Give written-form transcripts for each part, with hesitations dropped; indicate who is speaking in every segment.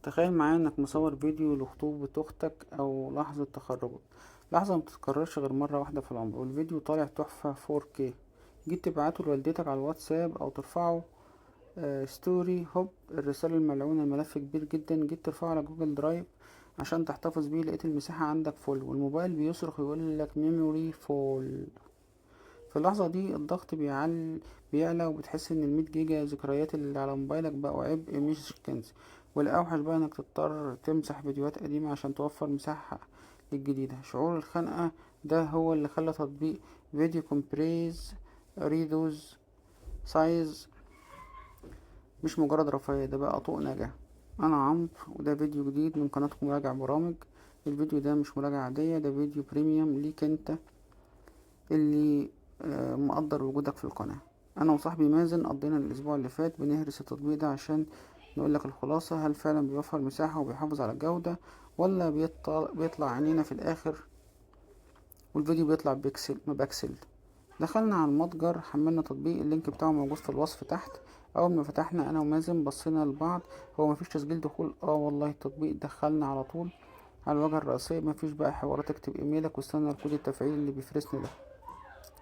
Speaker 1: تخيل معايا انك مصور فيديو لخطوبة اختك او لحظة تخرجك، لحظة مبتتكررش غير مرة واحدة في العمر، والفيديو طالع تحفة 4K. جيت تبعته لوالدتك على الواتساب او ترفعه story، هوب الرسالة الملعونة، الملف كبير جدا. جيت ترفعه على Google Drive عشان تحتفظ بيه، لقيت المساحة عندك full والموبايل بيصرخ يقول لك memory full. في اللحظة دي الضغط بيعلى، وبتحس ان ال100 جيجا ذكريات اللي على موبايلك بقوا عبء مش كنز. والأوحش بقى انك تضطر تمسح فيديوهات قديمة عشان توفر مساحة للجديدة. شعور الخنقة ده هو اللي خلى تطبيق Video Compress Reduce Size مش مجرد رفاهية، ده بقى طوق نجاة. انا عمرو، وده فيديو جديد من قناتكم مراجع برامج. الفيديو ده مش مراجعة عادية، ده فيديو premium ليك انت اللي مقدر وجودك في القناة. انا وصاحبي مازن قضينا الاسبوع اللي فات بنهرس التطبيق ده عشان نقولك الخلاصة: هل فعلا بيوفر مساحة وبيحافظ على الجودة، ولا بيطلع عينينا في الاخر والفيديو بيطلع بيكسل مبكسل؟ دخلنا على المتجر، حملنا تطبيق، ال link بتاعه موجود في الوصف تحت. اول ما فتحنا انا ومازن بصينا لبعض، هو مفيش تسجيل دخول؟ اه والله، التطبيق دخلنا على طول على الواجهة الرئيسية، مفيش بقى حوارات اكتب ايميلك واستنى الكود التفعيل اللي بيفرسني ده.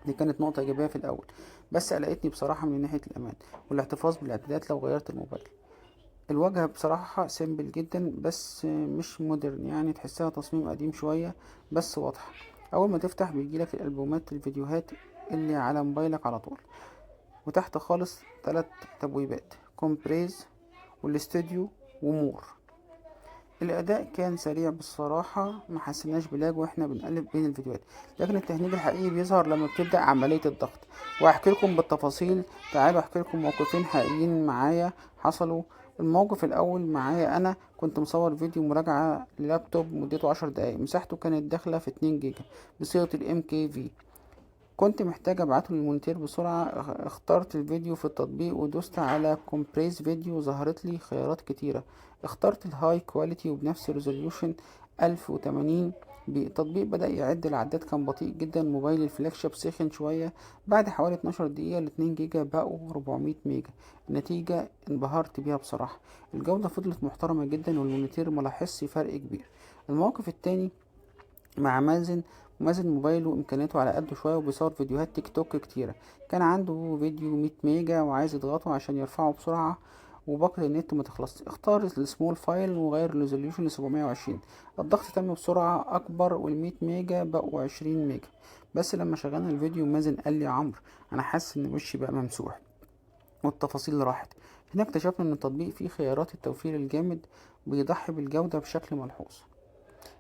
Speaker 1: دي كانت نقطة إيجابية في الأول، بس قلقتني بصراحة من ناحية الأمان والاحتفاظ بالإعدادات لو غيرت الموبايل. الواجهة بصراحة simple جدا بس مش modern، يعني تحسها تصميم قديم شوية بس واضحة. أول ما تفتح بيجيلك الألبومات، الفيديوهات اللي على موبايلك على طول، وتحت خالص تلات تبويبات: compress وال studio و more. الأداء كان سريع بصراحة، ما حسيناش ب lag واحنا بنقلب بين الفيديوهات، لكن التهنيج الحقيقي بيظهر لما بتبدأ عملية الضغط، وهحكي لكم بالتفاصيل. تعالوا احكي لكم موقفين حقيقيين معايا حصلوا. الموقف الأول معايا أنا، كنت مصور فيديو مراجعة للابتوب مدته 10 دقايق، مساحته كانت داخلة في 2 جيجا بصيغة ال MKV. كنت محتاج ابعته للمونتير بسرعة. اخترت الفيديو في التطبيق ودوست على compress video، ظهرت لي خيارات كتيرة، اخترت ال high quality وبنفس resolution 1080p. التطبيق بدأ يعد، العداد كان بطيء جدا، موبايلي ال flagship سخن شوية. بعد حوالي 12 دقيقة ال2 جيجا بقوا 400 ميجا. النتيجة انبهرت بيها بصراحة، الجودة فضلت محترمة جدا والمونيتير ملاحظش فرق كبير. الموقف التاني مع مازن. مازن موبايله امكانياته على قده شويه وبيصور فيديوهات تيك توك كتيره. كان عنده فيديو 100 ميجا وعايز يضغطه عشان يرفعه بسرعه وباقة النت ما تخلصش. اختار ال small file وغير ال resolution ل 720. الضغط تم بسرعة أكبر وال100 ميجا بقوا 20 ميجا. بس لما شغلنا الفيديو مازن قال لي: عمرو، أنا حاسس إن وشي بقى ممسوح والتفاصيل راحت. هنا اكتشفنا إن التطبيق فيه خيارات التوفير الجامد بيضحي بالجودة بشكل ملحوظ.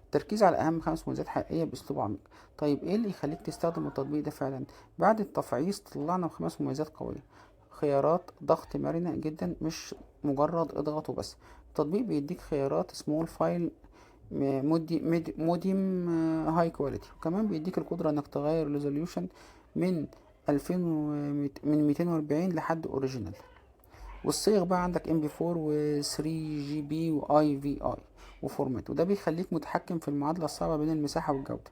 Speaker 1: التركيز على أهم خمس مميزات حقيقية بأسلوب عميق. طيب إيه اللي يخليك تستخدم التطبيق ده فعلا؟ بعد التفعيص طلعنا بخمس مميزات قوية. خيارات ضغط مرنة جدا، مش مجرد اضغط وبس. التطبيق بيديك خيارات small file، medium، high quality، وكمان بيديك القدرة انك تغير resolution من 2000 من 240 لحد original. والصيغ بقى عندك MP4 و 3GP و AVI و format، وده بيخليك متحكم في المعادلة الصعبة بين المساحة والجودة.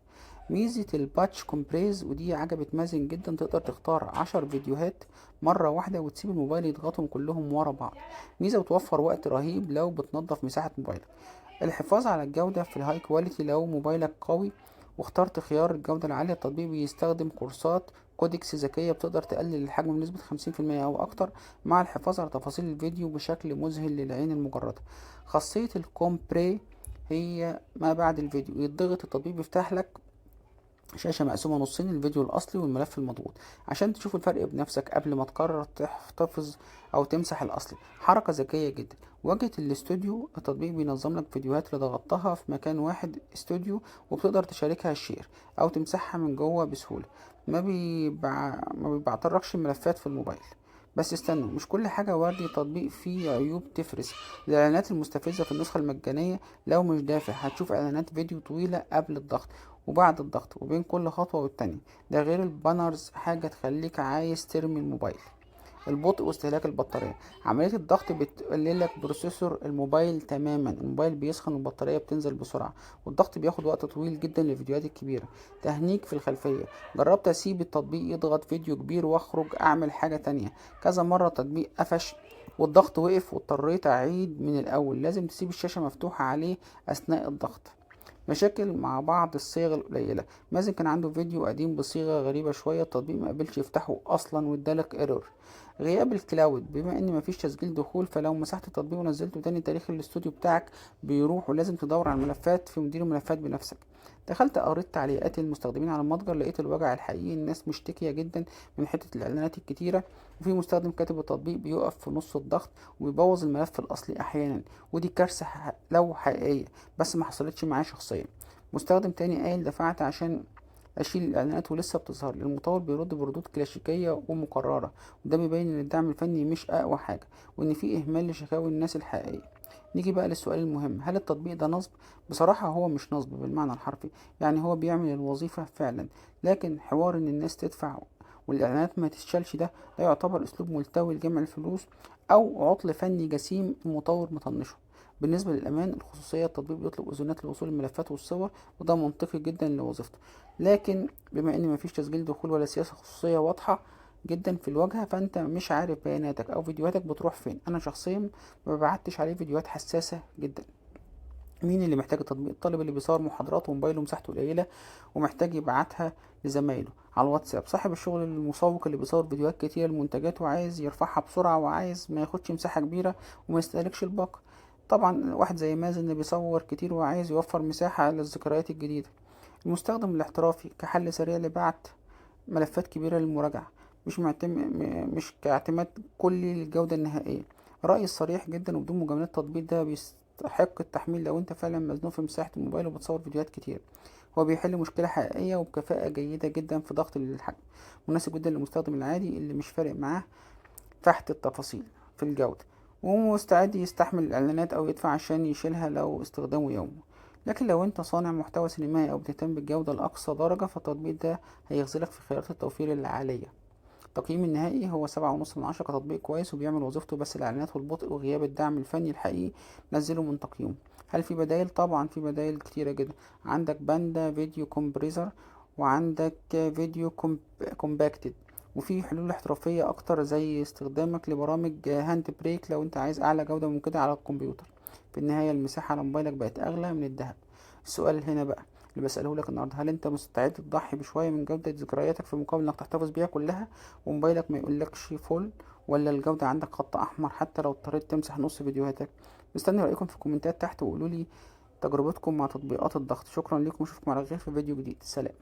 Speaker 1: ميزة ال batch compress، ودي عجبت مازن جدا، تقدر تختار 10 فيديوهات مرة واحدة وتسيب الموبايل يضغطهم كلهم ورا بعض. ميزة بتوفر وقت رهيب لو بتنظف مساحة موبايلك. الحفاظ على الجودة في ال high quality، لو موبايلك قوي واخترت خيار الجودة العالية، التطبيق بيستخدم كورسات codecs ذكية بتقدر تقلل الحجم بنسبة 50% أو أكتر مع الحفاظ على تفاصيل الفيديو بشكل مذهل للعين المجردة. خاصية ال compress هي ما بعد الفيديو يتضغط، التطبيق بيفتح لك شاشة مقسومة نصين، الفيديو الأصلي والملف المضغوط، عشان تشوف الفرق بنفسك قبل ما تقرر تحتفظ أو تمسح الأصلي. حركة ذكية جدا. واجهة الاستوديو، التطبيق بينظم لك فيديوهات اللي ضغطتها في مكان واحد، استوديو، وبتقدر تشاركها share أو تمسحها من جوه بسهولة. ما بيبعتركش الملفات في الموبايل. بس استنوا، مش كل حاجة وردي. تطبيق فيه عيوب تفرس: الإعلانات المستفزة في النسخة المجانية، لو مش دافع هتشوف إعلانات فيديو طويلة قبل الضغط وبعد الضغط وبين كل خطوة والتانية، ده غير ال banners، حاجة تخليك عايز ترمي الموبايل. البطء واستهلاك البطارية، عملية الضغط بتقلل لك processor الموبايل تماما، الموبايل بيسخن والبطارية بتنزل بسرعة، والضغط بياخد وقت طويل جدا للفيديوهات الكبيرة. تهنيج في الخلفية، جربت اسيب التطبيق يضغط فيديو كبير واخرج اعمل حاجة تانية، كذا مرة التطبيق قفش. والضغط وقف واضطريت اعيد من الاول. لازم تسيب الشاشة مفتوحة عليه اثناء الضغط. مشاكل مع بعض الصيغ القليلة. مازن كان عنده فيديو قديم بصيغة غريبة شوية، التطبيق ما قبلش يفتحه اصلا وادالك error. غياب ال cloud، بما ان مفيش تسجيل دخول، فلو مسحت التطبيق ونزلته تاني تاريخ الاستوديو بتاعك بيروح، ولازم تدور على الملفات في مدير الملفات بنفسك. دخلت قريت تعليقات المستخدمين على المتجر، لقيت الوجع الحقيقي، الناس مشتكية جدا من حتة الإعلانات الكتيرة، وفي مستخدم كاتب التطبيق بيقف في نص الضغط وبيبوظ الملف الأصلي أحيانا، ودي كارثة لو حقيقية، بس ما حصلتش معايا شخصيا. مستخدم تاني قال دفعت عشان اشيل الاعلانات ولسه بتظهر لي. المطور بيرد بردود كلاسيكية ومكرره، وده بيبين ان الدعم الفني مش اقوى حاجة، وان في اهمال لشكاوي الناس الحقيقية. نيجي بقى للسؤال المهم، هل التطبيق ده نصب؟ بصراحة هو مش نصب بالمعنى الحرفي، يعني هو بيعمل الوظيفة فعلا، لكن حوار ان الناس تدفع والاعلانات ما تتشالش ده يعتبر اسلوب ملتوي لجمع الفلوس او عطل فني جسيم المطور مطنشه. بالنسبة للأمان الخصوصية، التطبيق بيطلب أذونات لوصول الملفات والصور، وده منطقي جدا لوظيفته، لكن بما ان مفيش تسجيل دخول ولا سياسة خصوصية واضحة جدا في الواجهة، فانت مش عارف بياناتك او فيديوهاتك بتروح فين. انا شخصيا ما بعتش عليه فيديوهات حساسة جدا. مين اللي محتاج التطبيق؟ الطالب اللي بيصور محاضرات وموبايله مساحته قليلة ومحتاج يبعتها لزمايله على الواتساب، صاحب الشغل المسوق اللي بيصور فيديوهات كتير لمنتجات وعايز يرفعها بسرعة وعايز ما ياخدش مساحة كبيرة وما يستهلكش الباقة، طبعا واحد زي مازن اللي بيصور كتير وعايز يوفر مساحة للذكريات الجديدة. المستخدم الاحترافي كحل سريع لبعت ملفات كبيرة للمراجعة، مش كاعتماد كلي للجودة النهائية. رأيي الصريح جدا وبدون مجاملات، التطبيق ده بيستحق التحميل لو انت فعلا مزنوق في مساحة الموبايل وبتصور فيديوهات كتير. هو بيحل مشكلة حقيقية وبكفاءة جيدة جدا في ضغط الحجم، مناسب جدا للمستخدم العادي اللي مش فارق معاه فحت التفاصيل في الجودة، ومستعد يستحمل الإعلانات أو يدفع عشان يشيلها لو استخدامه يومي. لكن لو انت صانع محتوى سينمائي أو بتهتم بالجودة لأقصى درجة، فالتطبيق ده هيغزلك في خيارات التوفير العالية. التقييم النهائي هو 7.5 من 10 كتطبيق كويس وبيعمل وظيفته، بس الإعلانات والبطء وغياب الدعم الفني الحقيقي نزلوا من تقييمه. هل في بدايل؟ طبعا في بدايل كتيرة جدا، عندك Panda Video Compressor، وعندك Video Compacted، وفي حلول احترافية أكتر زي استخدامك لبرامج HandBrake لو انت عايز أعلى جودة من كده على الكمبيوتر. في النهاية المساحة على موبايلك بقت أغلى من الذهب. السؤال هنا بقى اللي بسأله لك النهاردة، هل انت مستعد تضحي بشوية من جودة ذكرياتك في مقابل انك تحتفظ بيها كلها وموبايلك ما يقولكش full، ولا الجودة عندك خط أحمر حتى لو اضطريت تمسح نص فيديوهاتك؟ مستني رأيكم في الكومنتات تحت وقولوا لي تجربتكم مع تطبيقات الضغط. شكرا لكم، اشوفكم على خير في فيديو جديد. سلام.